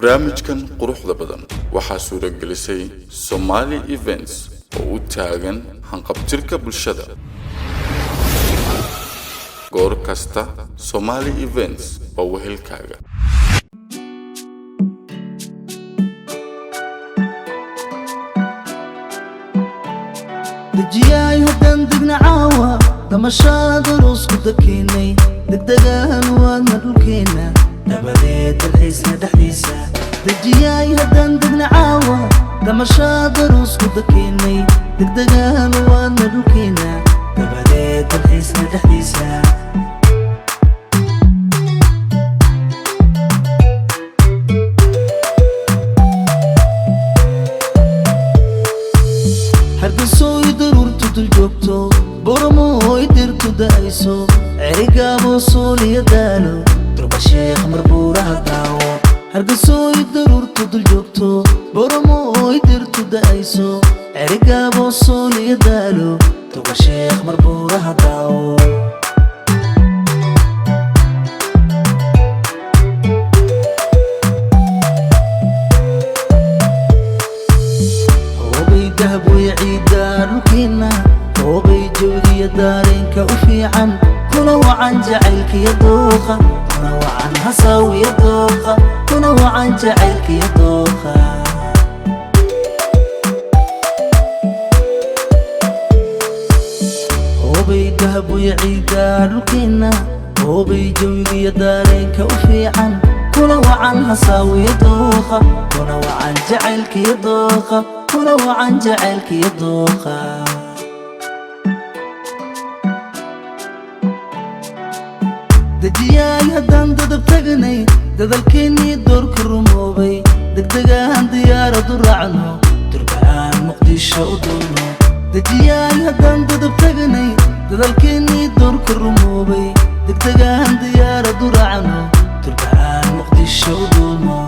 Barnaamijkan quruxda badan waxaa suuragelisay Somali Events oo u taagan hanqabtirka bulshada. Goor kasta Somali Events waa wehelkaaga. Dejiyaay haddaan degna caawa, damashaada roosku dakeennay, degdegaan waadna dhulkeenna, dabadeed dalxiisna dhexdiisa. Dejiyaay haddaan degna caawa, damashaada roosku dakeennay, degdegaan waadna dhulkeenna, dabadeed dalxiisna dhexdiisa. Hargeysooy daruurtu dul joogto, Boromooy dirtu da'ayso, Cerigaabo sooliya daalo, Durba Sheekh marbuuraha daawo. Hargeysooy daruurtu dul joogto, Boromooy dirtu da'ayso, Cerigaabo sooliya daalo, Durba Sheekh marbuuraha daawo. Hoobay dahab way ciiddaa dhulkeenna, hoobay jawigiyo daareenka u fiican, kuna wacan jacaylkiyo dooqa, kuna wacan hasaawiya dooqa, kuna wacan jacaylkiyo dooqa. Hoobay dahab way ciiddaa dhulkeenna, hoobay jawigiyo daareenka u fiican, kuna wacan hasaawiya dooqa, kuna wacan jacaylkiyo dooqa, kuna wacan jacaylkiyo dooqa. Dejiyaay haddaan dadab tagnay, dadalkeennii doorka rumoobay, degdegaan diyaaradu raacno, durba'aan Muqdisho u duulno. Dejiyaay haddaan dadab tagnay, dadalkeennii doorka rumoobay, degdegaan diyaaradu raacno, durba'aan Muqdisho u duulno.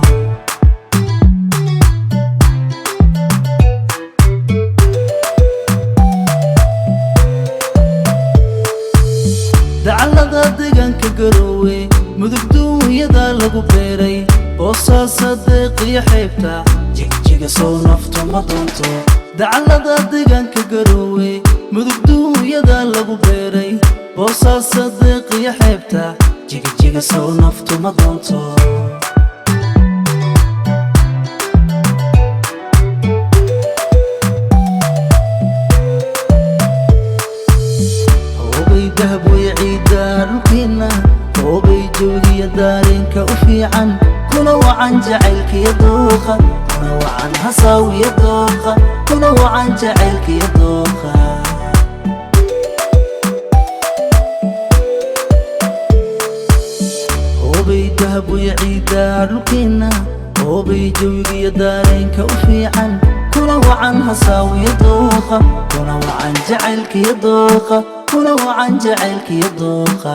Dacallada deegaanka Garoowe, Mudug duunyada lagu beeray, Boosaasa deeqiyo xeebta, Jigjiga sow naftu ma doonto. Dacallada deegaanka Garoowe, Mudug duunyada lagu beeray, Boosaasa deeqiyo xeebta, Jigjiga sow naftu ma doonto. Hoobay dahab way ciiddaa dhulkeenna, hoobay jawigiyo daareenka u fiican, kuna wacan jacaylkiyo dooqa, kuna wacan hasaawiya dooqa, kuna wacan jacaylkiyo dooqa. Hoobay dahab way ciiddaa dhulkeenna, hoobay jawigiyo daareenka u fiican, kuna wacan hasaawiya dooqa, kuna wacan jacaylkiyo dooqa, kuna wacan jacaylkiyo dooqa.